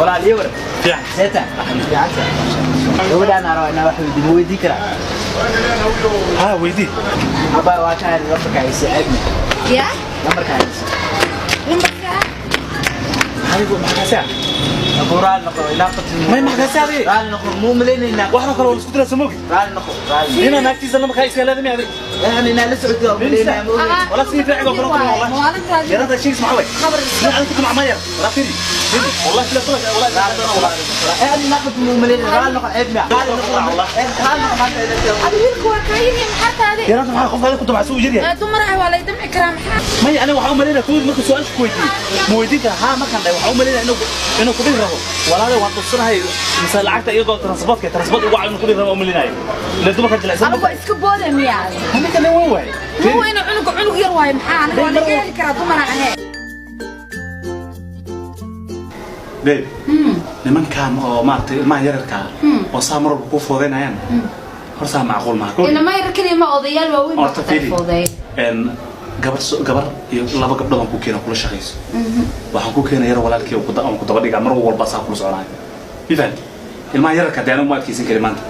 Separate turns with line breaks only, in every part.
Walaal ii waran.
Fiican.
Seeta. Fiicanta. Gabadhaan aan rabaa inaan wax weydiiyo, ma weydii karaa?
Haa, weydii.
Abaa waa ka helay lambarka hayse ceebna.
Ya.
Lambarka hayse.
Lambarka.
Adigu maxaa kaasi ah?
Abuu raali noqo ilaa qabtin.
May maxaa kaasi adig?
Raali noqo muu malaynayna.
Waxna kale waa la isku diraa samoogi.
Raali noqo. Raali.
Inaa naagtiisa lambarkaa iska leedahay miya adig?
Yani inaan la socdo waa malaynaya ma ogeyn.
Wala sii fiican oo kale oo wallahi. Yarada sheegis maxaa way?
Khabar.
Nin adigu ku macmaya. Wala fiiri. Fiiri. Wallahi la tala wallahi la
Yani inaan qabtin muu malaynaya raali noqo ceebna. Raali noqo. Raali noqo maanta ilaa
Adi wiilku waa kaa yiri maxaa taade?
Yarada maxaa qofka ku dabacsan u yaryahay?
Dumar ah waa lay damci karaa maxaa?
May aniga waxaan u malaynaya kuwii markuu su'aasha ku weydiiyey. Ma weydiin karaa? Haa markaan dhahay waxaan u malaynaya inuu ku dhihi rabo. Walaalahay waan tursanahay mise lacagta iyagoo transportka transport ugu caawiyo ku dhihi rabo u malaynaya. Ila dumarka jilicsan.
Anigu waa iska booda miyaa?
Ninka nin weyn waaye.
Muu inuu cunug yar waayo maxaa? Aniga waa laga heli karaa dumar ahee.
Babe, nimankan oo maaragtay ilmaha yararka ah oo saa mar walba kuu foodeynayaan hor saa macquul maaha.
Inama yar kaliya ma odayaal waaweyn baa
Horta
ku
fiiri.
foodeey.
Gabar gabar iyo laba gabdhood aan ku keena kula shaqayso. Waxaan ku keenay yar walaalkii oo ku daba dhigaa mar walba saa kula soconayo. Ma fahanti? Ilmaha yararka dee anigu ma adkeysan karin maanta.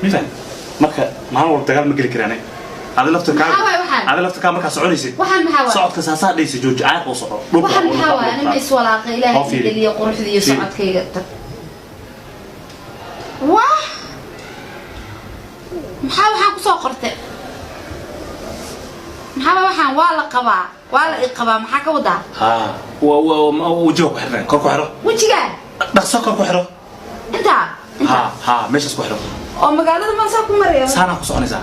Ma fahanti? Marka maalin walba dagaal ma geli karaan. Adi laftirkaaga
Maxaa waay waxaan?
Adi laftirkaaga markaa soconaysid.
Waxaan maxaa waay?
Socodka saasaa dhaysa jooji caaq oo soco. Dhulka
Waxaan
oo
maxaa
dhulka
waay?
oo
Anima
dhulka.
iswalaaqay Ilaahay
Oo fiiri.
geliyo quruxda iyo
Fiiri.
socodkayga tag. Wah! Maxaa waxaan kusoo qortay? Maxaa waay waxaan waa la qabaa? Waa la i qabaa maxaa ka wadaa?
Haa, waa wajiga ku xirnay, kor ku xiro.
Wejigaa?
Dhaqso kor ku xiro.
Intaa?
Haa, haa, meeshaas ku xiro.
Oo magaalada maan saa ku maraya?
Saanaa ku soconaysaa.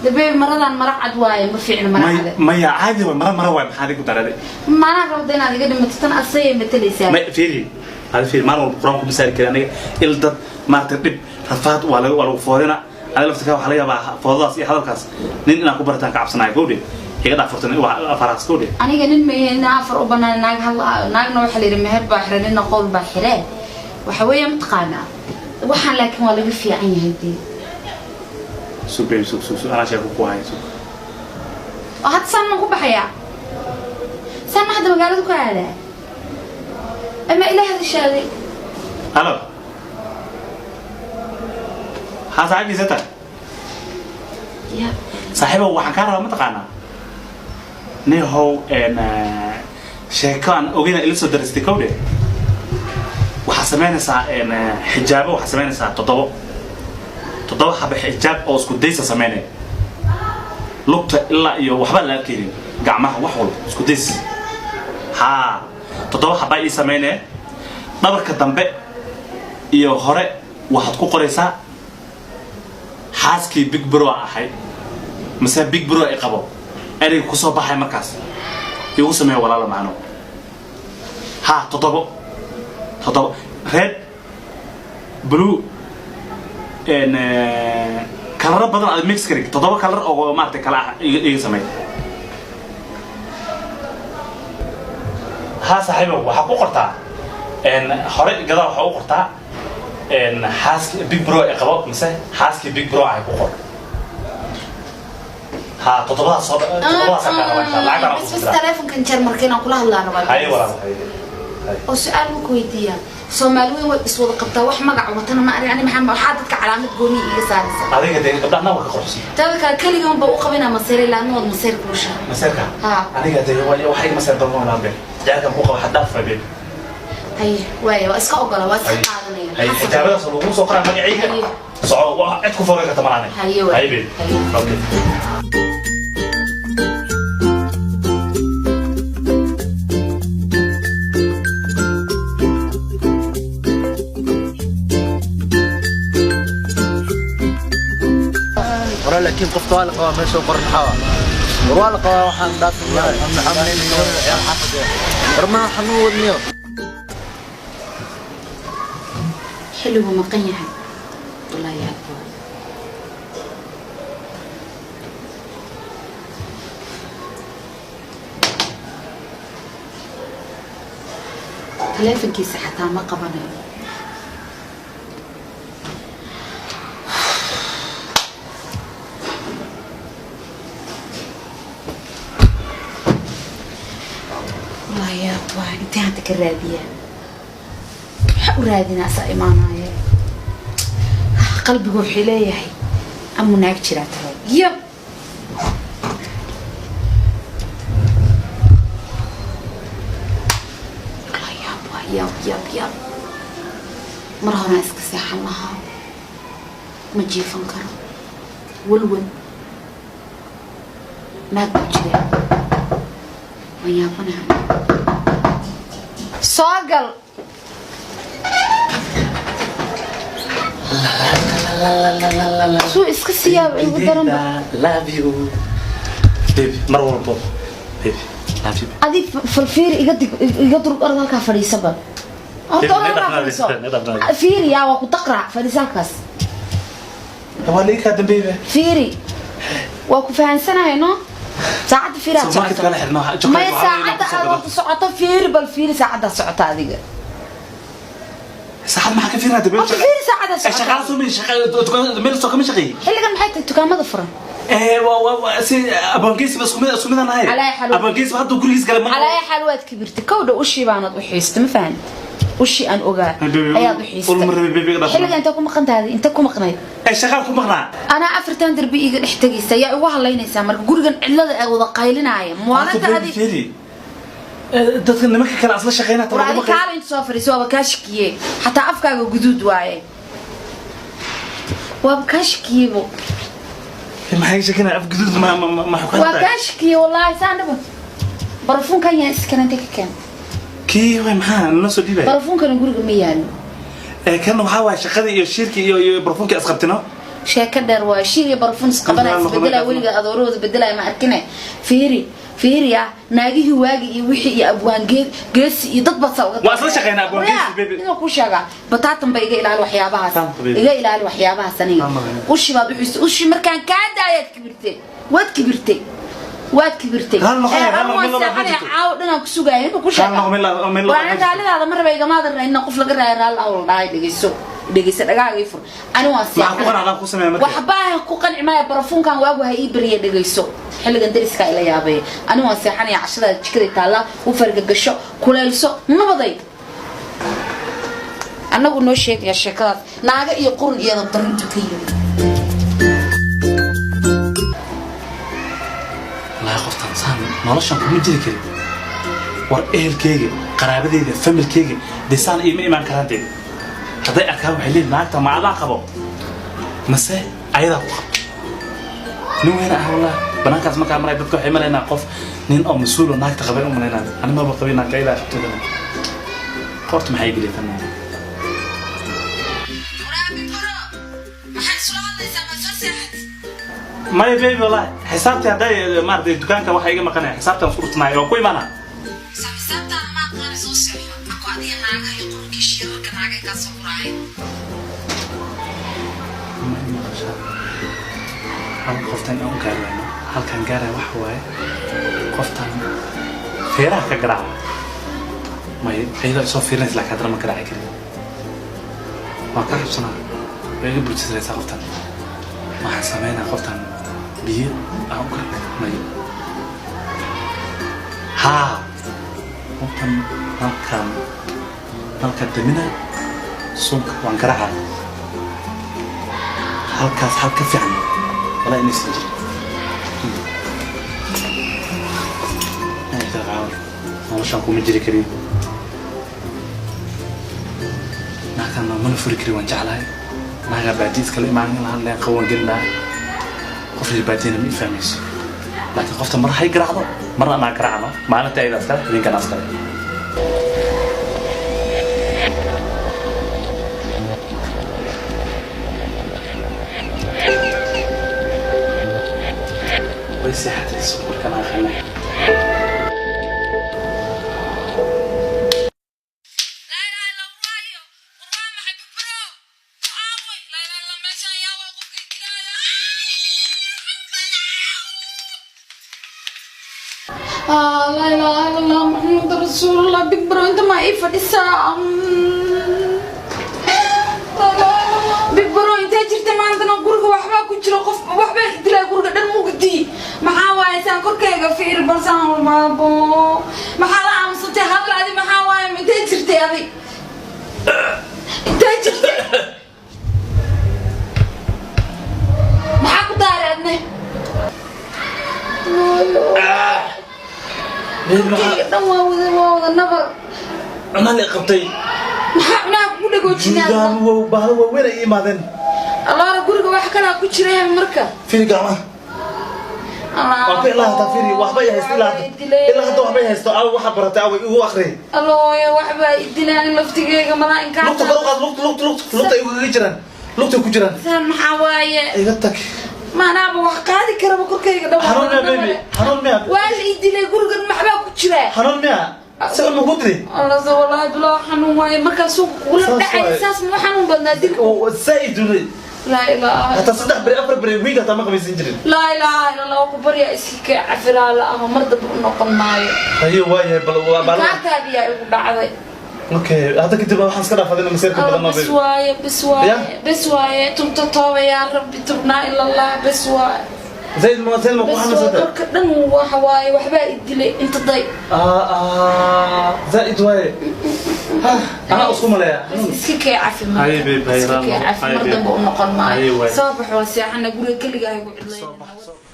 Dabee maradan mara cad waaye ma fiicna mara
May
cad.
maya caadi waay mara mara waay maxaa adigu daraday?
Maanaa rabda inaad iga dhimato tan asayay matalaysaa.
May fiiri. Hadi fiiri maalin walba quraanku ma saari karin aniga il dad maaragtay dhib rafaad waa lagu foodina. Adiga laftirkaa waxaa laga yaabaa foodadaas iyo hadalkaas nin inaad ku barataan ka cabsanayo gowdhe. Iga dhaaf furtan wax afaraas gowdhe.
Aniga nin ma yahay nin afar u banaan naag hal naagna waxa la yidhi meher baa xire nina qowl baa xire. Waxa weeye mataqaanaa waxaan laakiin waa laga fiican yahay dee.
Sug babe, sug sug sug anaa sheeko ku haya sug.
Oo hadda saan maan ku baxayaa? Saan ma hadda magaalada ku aadaa? Ama ilaah hadashaaday?
Halo. Haa saaxiibkiisa tahay?
Ya.
Saaxiibow waxaan kaa rabaa mataqaanaa nihow sheeko aan ogeyna ila soo daristay kowdhe. Waxaa samaynaysaa xijaabo waxaa samaynaysaa toddoba xaba xijaab oo isku daysa samaynaya lugta ilaa iyo waxba la arkaynin gacmaha wax walba isku days. Haa, 7 xabaa ii samaynaya dhabarka dambe iyo hore waxaad ku qoraysaa xaaskii big bro ahay mise big bro ay qabo ereyga kusoo baxay markaas igu sameeya walaalo macno. Haa, toddoba red blue kalaro badan aad mix karig 7 kalar oo maaragtay kala ah iga sameey. Haa saaxiibow waxaa ku qortaa hore gadaal waxaa u qortaa xaaskii big bro ay qabo mise xaaskii big bro ahay ku qor. Haa, toddobadaas soo toddobadaas kaa rabaa insha Allah lacagtaan
Bas bas taleefonkan jar marka inaan kula hadlaan rabaa.
Haye walaal haye.
Oo su'aal ma ku weydiiyaa? Soomaali weyn way iswada qabtaa wax magac watana ma arag ani maxaa waxaa dadka calaamad gooni iiga saaraysa.
Adiga dee gabdhaha waa ka quruxsan.
Taada kale keligan ba u qabinaa maseer ilaa adna waad maseer kuusha.
Maseerka?
Haa.
Aniga dee waxay maseer badan walaa be. Jacaylkan ku qaba xad dhaaf babe.
Haye waaya waa iska ogola waa iska qaadanaya.
Haye xijaabadaas lagu soo qoraa magacayga.
Haye.
Soco waa cid ku fogeyn karta malaane.
Haye waay.
Haye babe.
Haye.
Okay.
Walaal laakiin qofka waa la qabaa meesha qoran maxaa waa? War waa la qabaa waxaan dhaafin war ma xanuun wadniyo.
Xilligu maqan yahay wallaahi yaab waay. Taleefankiisa xataa ma qabanayo. Wallaahi yaab waay intee hadda ka raadiyaa. Maxaa u raadinaa saa imaanaya? Qalbigu wuxuu leeyahay amu naag jiraa talo yab. Yaab waa yaab yaab yaab. Mar horaan iska seexan lahaa, ma jiifan karo. Walwal naag buu jiraa, waan yaabanaha. Soo gal. Suu iska siyaaba igu daranba.
Love you baby, mar walbo baby, love you.
Adi falfiiri, iga dig, iga durug. Orod halkaa fadhiisaba horta. Orod halkaa fadhiiso. Fiiri yaa waa ku taqrac, fadhiisa halkaas.
Waa la ii kaa dambeeyba.
Fiiri, waa ku fahansanahay no. Saacadda fiiri aad
So market
socoto.
kala xirno, chocolate
maya
waxaa la
saacadda
kusoo
aad
gado.
horta socoto fiiri, bal fiiri saacaddaa socota adiga.
Saacad maxaa ka fiirinaa dambeey?
Horta fiiri saacaddaa
Eh, shaqaala
socota.
Soo meel shaqa dukaan meel soo kama shaqeeyey.
Xilligan maxay tahay dukaamada furan?
Eh, waa si abonkiis ba isku mid aan ahay.
Calaa xaal.
Abonkiis ba hadduu gurigiis galay ma
Calaa xaal waad kibirtay kowdha. Ushii baanad u xiistay, ma fahanti? Ushii aan ogaa
Baby,
ayaad u xiistay.
Ul mar baby iga dhaaf.
Xilligan intee ku maqan tahay? Intee ku maqnayd?
Eh, shaqaan ku maqnaa.
Anaa afartan darbi iga dhex tegaysa, yaa igu hadlaynaysaa marka gurigan cidlada ay wada qaylinaya muwaalanta
Horta,
adi?
baby, fiiri. Eh, dadka nimanka kale asla shaqeynaa
War adi kaala inta soo fadhiiso. Waaba kaa shakiye, xataa afkaaga guduud waaye. Waaba kaa shakiyebo.
Maxay sheekanaa? Af guduud ma
Waa
xukunta.
kaa shakiye wallaahi. Saan dhaba barafuunkan yaa iskana intee ka keen?
Kii way maxaa noo soo dhiibay?
Barafuunkana guriga ma yaalo.
Eh, kan waxaa waaye shaqadii iyo shiirkii iyo barfuunkii isqabtino.
Sheeko dheer waa shiir iyo barafuun isqabanaya, isbedelaya weliga adoorahooda bedelaya ma arkine. Fiiri, fiiri ah, naagihii waagi iyo wixii iyo abwaan geesi iyo dad baad saa uga
Waa isla shaqeynaa abwaan geesi, baby.
Inuu kuu sheegaa bataatan ba. Iga ilaali waxyaabahaas.
Taanta, baby.
Iga ilaali waxyaabahaas aniga.
Taanta, baby.
Ushi baad uxistay. Ushi markaan kaa daayaad kibirtay, waad kibirtay, waad kibirtay.
Raali noqo,
Ee,
raali
anigu
noqo,
waan
meel laba
seexanaya
jirto.
caawo dhanaan ku sugaaya inuu ku
Raali
sheegaa.
noqo, meel laba
Waa
jirto.
raalidaada ma raba, igamaada in qof laga raaya raalli awl dhahay. Dhegeyso, dhegeyso, dhagahaaga ii fur. Ani waan
Maxaa ku qanacdaa ku sameeya marka?
Waxba ku qanci maayo. Barafuunkan waagu ha ii bariya. Dhegeyso, xilligan dariskaa ila yaabaya. Ani waan seexanaya. Cashadaada jikaday taallaa, u fargagasho, kuleelso, nabaday. Annagu noo sheegaya sheekadaas naaga iyo qurun iyo dabdarintu ka yimid.
Wallaahi qoftan saan noloshan kuma jiri karin. War ehelkeyga, qaraabadeyda, familkeyga dee saan iima imaan karaan. Dee hadday arkaan waxay leeyihin naagta ma adaa qabo mase ayadaa ku qabto? Nin weyna ah wallahi. Banaankaas markaa maray dadka waxay malaynaa qof nin oo mas-uul oo naagta qabay u malaynaa. Ani maba qabin naagta, ayadaa qabto. Qorta maxay geliyay tan?
Maxaad isula hadlaysaa? Ma soo seexat?
Maya baby, wallahi xisaabtii hadday maaragtay dukaanka waxa iga maqanaya xisaabtaan isku dhuftanaya, waa ku imaanaa.
Xisaabtaada ma aqaani, soo seexo. Ako adiga naagaha iyo qurunkii shiirarka naagaha kaa soo guraaya.
Ma maqashaa? Hal qoftan aan u gaarayno halkaan gaaraya waxa waaye qoftan feeraha ka garaaca. May iyadoo isoo fiirinaysa, laakiin haddana ma garaaci karin, waan ka xabsanaa, way iga burjisanaysaa qoftan. Waxaan sameynaa qoftan biyo aan u garaac. May haa, qoftan halkaan halka damina suunka waan garaacaa halkaas. Hal ka fiican walaa inaysan jirin. Noloshaan kuma jiri karin. Naagtan mana furi karin, waan jeclahay. Naagaa baadiya iskala imaan lahaan leen qawan gelin lahaa. Qof reer baadiyana ma i fahmayso, laakiin qofta mar hay garaacdo, marna anaa garaacno. Maalinta ayada iskale, habeenkana iskale. Way seexatay markaan aqrinay.
Laa ilaaha illa Allah, war waa maxay bibro? Aaway, laa ilaaha illa, meeshan ayaa waa qofka dilaaya. Laa ilaaha illa Allah, Muhammad rasuulullah. Big bro, inta ma ii fadhisaa? Big bro, intee jirta maantana? Guriga waxbaa ku jiro, qof waxbaa dilaa, guriga dhan mugdi. Maxaa waaye saan? Korkayga fiir balsaan baabo. Maxaa la aamusantay? Hadal adi, maxaa waaye? Intee jirtay adi? Intee jirtay? Maxaa ku daaray adne? Korkayga dhan waa wada nabar.
Cunaa la qabtay.
Maxaa cunaha kugu dhagoojinaa?
Juudaan wow, bahalo waaweyn ay imaadeen.
Allaana, guriga wax kalaa ku jira marka.
Fiiri gacmaha. Waa ku ilaa hataa, fiiri, waxba ay haysto ilaa hadda. Ilaa hadda waxba ay haysto. Aw, waxaa baratay, aw, igu akhri.
Allooya, waxbaa idilaan laftigeyga malaa inkaa.
Lugta kor u qaad, lugta, lugta, lugta, lugta ay ugaga jiraan, lugta ku jiraan.
Saan maxaa waaye?
Iga tag.
Maanaaba wax qaadi karaba, korkayga dhan waa
Xanuun miya,
wada
baby?
nabar.
Xanuun miya?
Waa la idilay, gurigan maxbaa ku jira.
Xanuun miya? Si ma ku diri?
Allah, wallaahi bilaa xanuun waaye markaa suuqa kugula
Saas
dhacay.
waaye.
Saas ma xanuun badnaa dilku?
Zaaid ulay.
Laa ilaaha.
Hataa 3 beri, 4 beri, wiig hataa ma qabaysan jirin.
Laa ilaaha illa Allah, ku baryaa, iska kee cafiraa la ah, mar dambe u noqon maayo.
Haye, waayahay, bal waa bal.
Kaartaadiyaa igu dhacday.
Okay, hadda kadib waxaan iska dhaafadina maseerka
Allah,
badan oo
bas
baby.
Waaye bas waaye.
Ya?
Bas waaye, tubta tooba, yaa rabbi, tubnaa ila Allah, bas waaye.
Zaid ma ku
Bas waa
xanuunsatay?
Korka dhan waxa waaye, waxbaa i dilay inta day.
Ah, zaid waaye. Ha, anaa isku maleeya.
Bas iska kee cafi marka.
Haye, babe, haye,
Iska kee
raallo.
cafi,
Haye,
mar
babe.
dambe u noqon
Haye,
maayo.
waaye.
Soo bax, waa seexana guriga keligaa igu cidlayna.
Soo bax, soo bax.